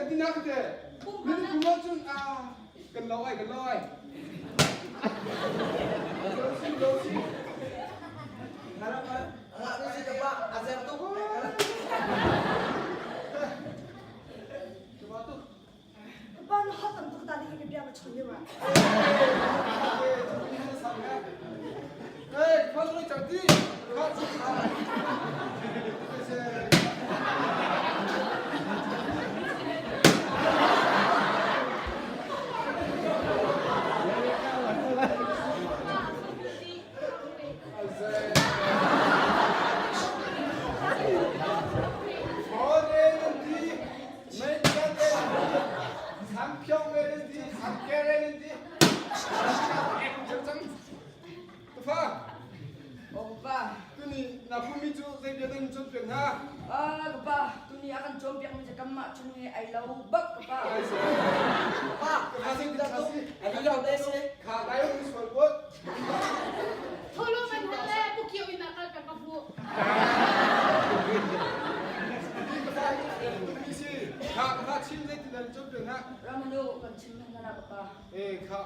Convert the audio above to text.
kan ti nak te. Min kum ahcun ah kan lo ai kan lo ai. Lo si lo si. Pa na hot tam tuk ta ni ka bia ma chon yewa. Hey, kha lu chang ti. Kha chu kha. Na phumi cu zei bia dah cawnpiak hna? Ah, ka pa, tuni a kan cawnpiakmi cu kanmah chung he ai lo bak ka pa. Pa, ka si ka si. Kha dai um sual pot. Tholo man le bukio in akal ka ka fu. Kha kha chin zei ti nan cawnpiak hna? Ramanu kan chim hna na ka pa. Eh kha.